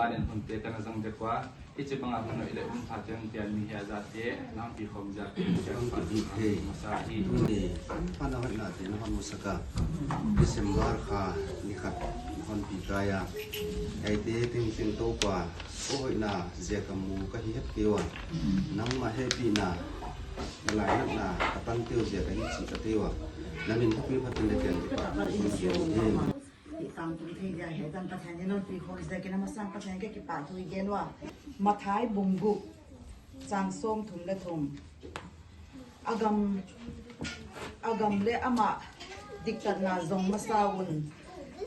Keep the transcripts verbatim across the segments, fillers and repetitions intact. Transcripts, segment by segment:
Aden hun te kan zang de kwa, hichi bang a hun i le um pha teng pian mi hia za te, nang pi khom za te, pian pa ti hei masa hi. Ni, pan a hoihna te na hon musak a. December kha ni khat hon pi kaya. Ei te ting ting Toupa, o hoihna zia ka mu ka hi het keu a. Nangmah hehpihna, na lainatna, ka tan teu zia ka hi chi ka teu a. Nang in thupi phat in le kiang kipa. Amen. I tangtung thei dia hi dan Pathian in hon pi khom ziakin a masang Pathian ka kipahthu i gen ua. Mathai bung guk, chang sawmthum le thum. A gam, a gam le amah diktatna zong masa un,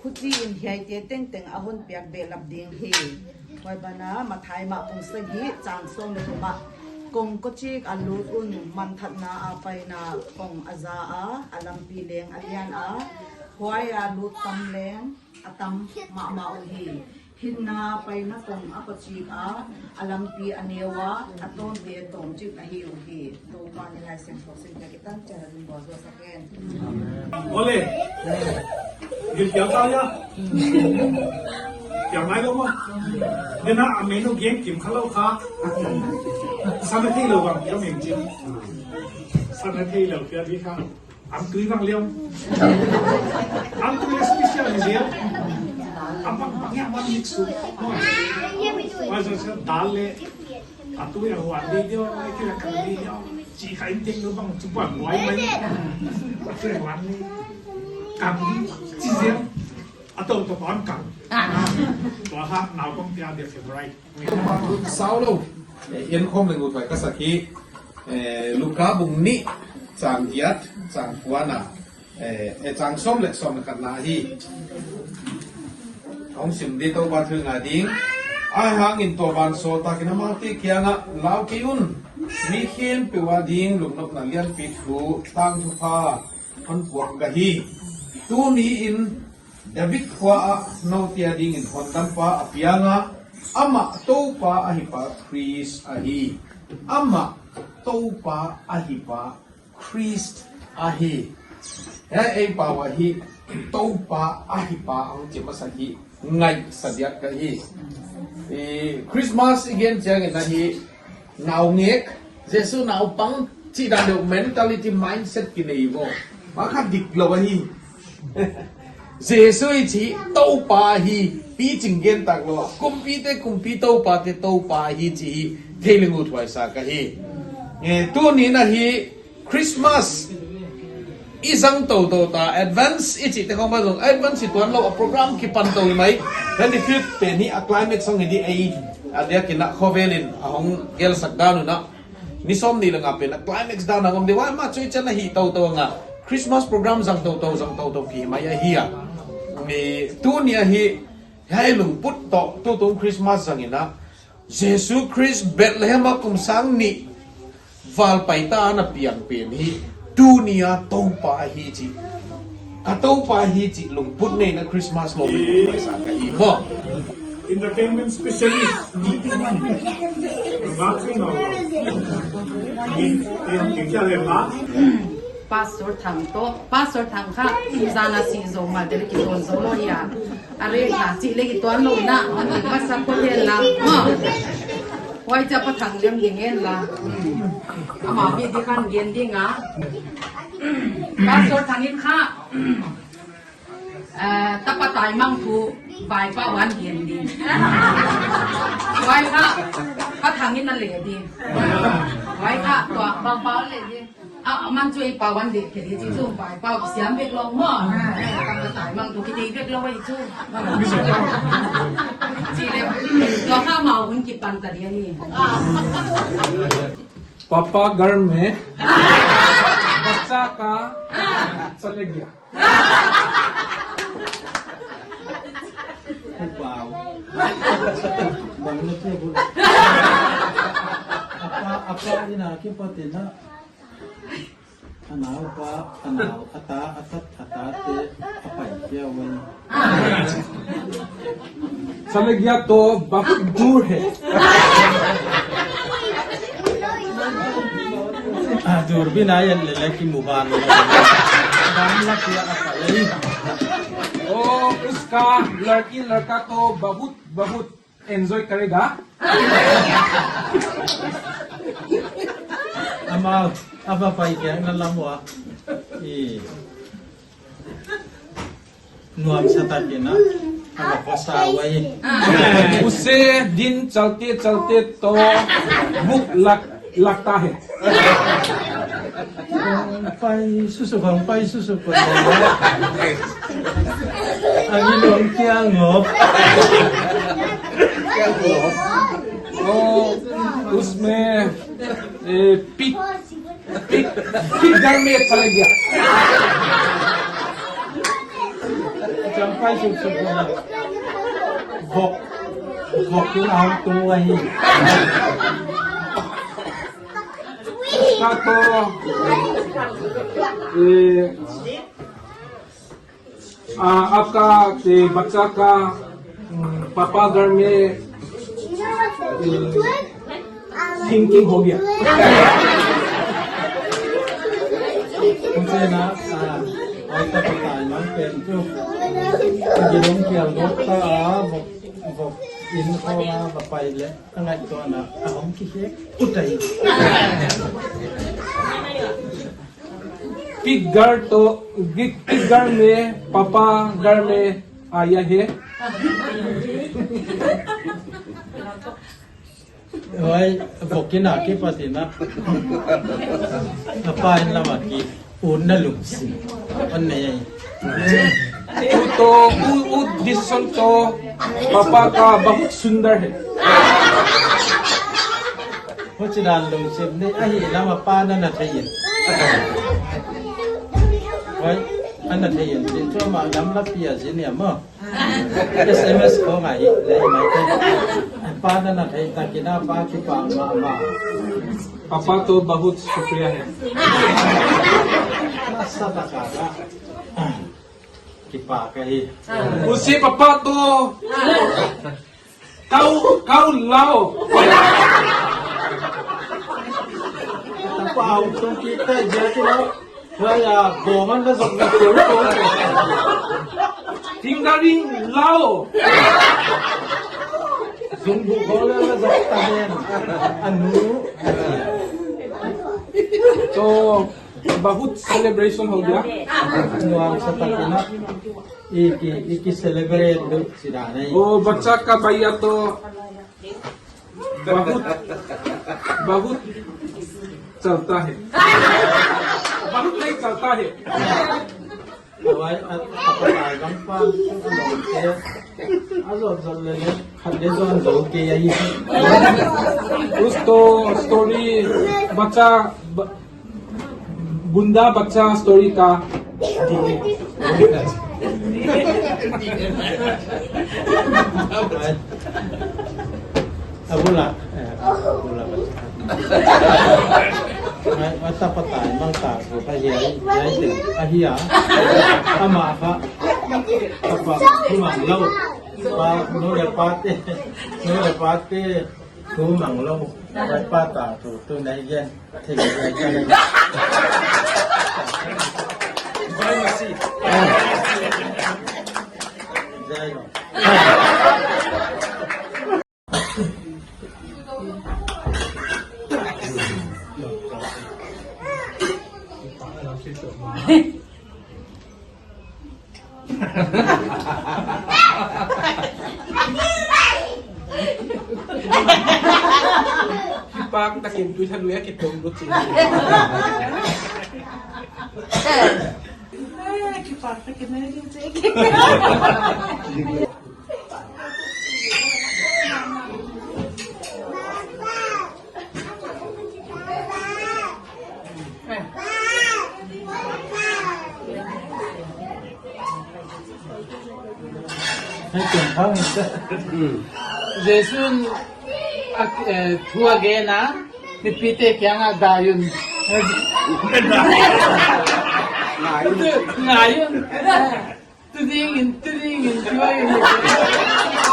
huchiin hiaite tengteng a hon piak behlap ding hi. Huai bana Mathai mah bung sagih, chang sawm le thum ah, kong kawchik a lut un, manthatna a paina kong a za a, a lampi leng a lian a, huai a lut tam leng a tam mahmah uhi. Hinna paina kong a kawchik a, a lampi a neu a, a tawmte tawmchik ahi uhi. Toupa ni lai sem thok sim ka kitan chara dun bo zo saken. Ole. Gil kya ta ya? Kya mai lo ma? Dena amenu game kim khalo kha. Sana thei lo bang kya mem jim. Sana thei lo kya di kha. Ang tui bang liam. Ang tui special ni dia. Ang bang bang yang bang mix tu. Masa sa dal le. Atu ya huan di dia, mai kira kira di dia. Ci kain ting lu bang cuba buai mai. Atu ya huan ni. Kang di ci dia. Atu tu kon kang. Tua ha nau kong dia dia favorite. Sau lo. Eh, en khom leng ut bai ka sak hi. Eh, Luka bung nih, chang giat, chang kua na. Eh, eh, chang sawm le sawm le khat na hi. Hong sim di Toupa thu ngai ding. Ahihhangin tua vansawltakin amaute kiangah lau kei un. Mi khempeuh ading lungnopna lianpi thu tangthupha hon puak ka hi. Tuni in David khua ah noute adingin hondampa a piang a, amah Toupa ahi pa Khrist ahi. Amah Toupa ahi pa Khrist ahi. Hiai ei pau ahi, Toupa ahi pa hong chi masa hi, ngaihsak diak ka hi. Eh, Christmas i gen chiangin ahi, naungek, Jesu naupang, chih dan deuh mentality, mindset kinei vo. Mah kha dik lou ahi. Jesu i chih Toupa hi, piching gen tak lou. Kumpite kumpi, Toupate Toupa hi chih hi, thei leng ut huai sa ka hi. Eh, tuni in ahi, Christmas i zang toutou ta, advance i chihte khong bang zong, advance i tuan lou, a program kipan tou hi mai. Hiai ni fifth pen hi a climax hong hi di ei, a diakin a khovel in a hong gelsak dan un a. Ni sawmnih le nga pen a climax dan a om di, huai mah chu i chan a hi toutou nga. Christmas program zang toutou, zang toutou ki mai ahi a. Ni tuni ahi, hiai lungput toh, tutung Christmas zang in a. Jesu Khrist Bethlehem a kum sang nih val paita a na piang pen hi, tuni a Toupa ahi chih. Ka Toupa ahi chih lungput nei in a Christmas lou min pai sa ka hi maw. Entertainment specialist. Mark Singh. Pastor Thang toh, Pastor Thang kha, zan a si zou mal te le kituan zou lou hia. A rate na, chih le kituan lou na, ka support hen la. Ha. Huai cha Pa Thang liam ding hen la. Amah mi di khan gen ding a. Pastor Thang in kha, eh, tapa taimang thu, vaipa van gen ding. Huai kha, Pa Thang in a le ding. Huai kha, tua, vaipa le ding. Ah, man chu ei pau an dek khe di chu chu pai pau siam bek lou maw. Ah, ka tai mang tu ki dei bek lou ei chu. Chi le, tua kha mau hun kipan ta di ahi. पापा घर में, बच्चा का चले गया। Wow. Bang na tu bul. Apa, apa ina ke patina. Anau pa, anau, ata, atat, atate, apai kia wen. चले गया तो बहुत दूर है। Ah, दूरबीन आया ले ले कि mobile में। Bang la kia apa ये? ओ, उसका लड़की लड़का तो बहुत, बहुत enjoy करेगा। Amau, apa pai kia na lamwa. I. Nuam sa ta kena. Apa pasa wai. उसे दिन चलते चलते तो भूख लग, लगता है। Pai susu bang, pai susu bang. Angin dong kiang ngop. ओ, उसमें, ए, पिग, पिग, पिग घर में चले गया। Jam pai susu bang. Vok, vok tu na tu ahi. उसका तो, ए, आ, आपका, ए, बच्चा का, हम्म, पापा घर में, ए, थिंकिंग हो गया। Huchi na, ah, ai ta patai mang pen tu. Gilong kial dok ta, ah, vok, vok in ko na ba pai le. Angai to na, ahong ki he, utai. Pig घर तो, पिग घर में, पापा घर में आया है। Wai, vok ina ke patina. Apa in lama ki. Unna lungsim. Unna yai. वो तो, वो, वो डिसीजन तो पापा का बहुत सुंदर है। Huchi dan lungsim ni ahi lama pa na na thei in. Wai, ana thei in. Tin tu ma lam la pia zin ya mo. S M S ko ngai, le mai te. Pa na na thei ta kina pa ki pa ma ma. पापा तो बहुत शुक्रिया है। Masa ta ka ra. Ki pa ka hi. उसे पापा तो काऊ, काऊ लाओ। Tapa au tung kita jadi lau. Wai, ah, boman la zong na tu. Tinggaring lao. Zong bu ko la la zong ta den. Anu. तो बहुत सेलिब्रेशन हो गया। Nuam sa ta kina. Iki, iki celebrate duk sida nai. वो बच्चा का भैया तो बहुत, बहुत चलता है। बहुत नहीं चलता है। Wai, a, a patai bang pa, a lom te, a zot zot le le, khat le zon zot ke ya hi. उस तो स्टोरी बच्चा ब-, बुंदा बच्चा स्टोरी का। Abula, eh, abula baccha. Ai, mata patai, mang ta, ko ta hiai, hiai te, ahi a. Ama kha, apa, kumang lau. Pa, nu le pa te, nu le pa te. Thu mang lou, vai pa ta thu, tu nai gen, thei nai gen. Jai Masi. Jai. Kipak takin tui thanuya kitong lut sin. Jesu'n a, eh, thu a gen a, mipite kiangah dai un. Ngai un. Tu dingin, tu dingin, tu dingin.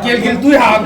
Gilgil Tuihang.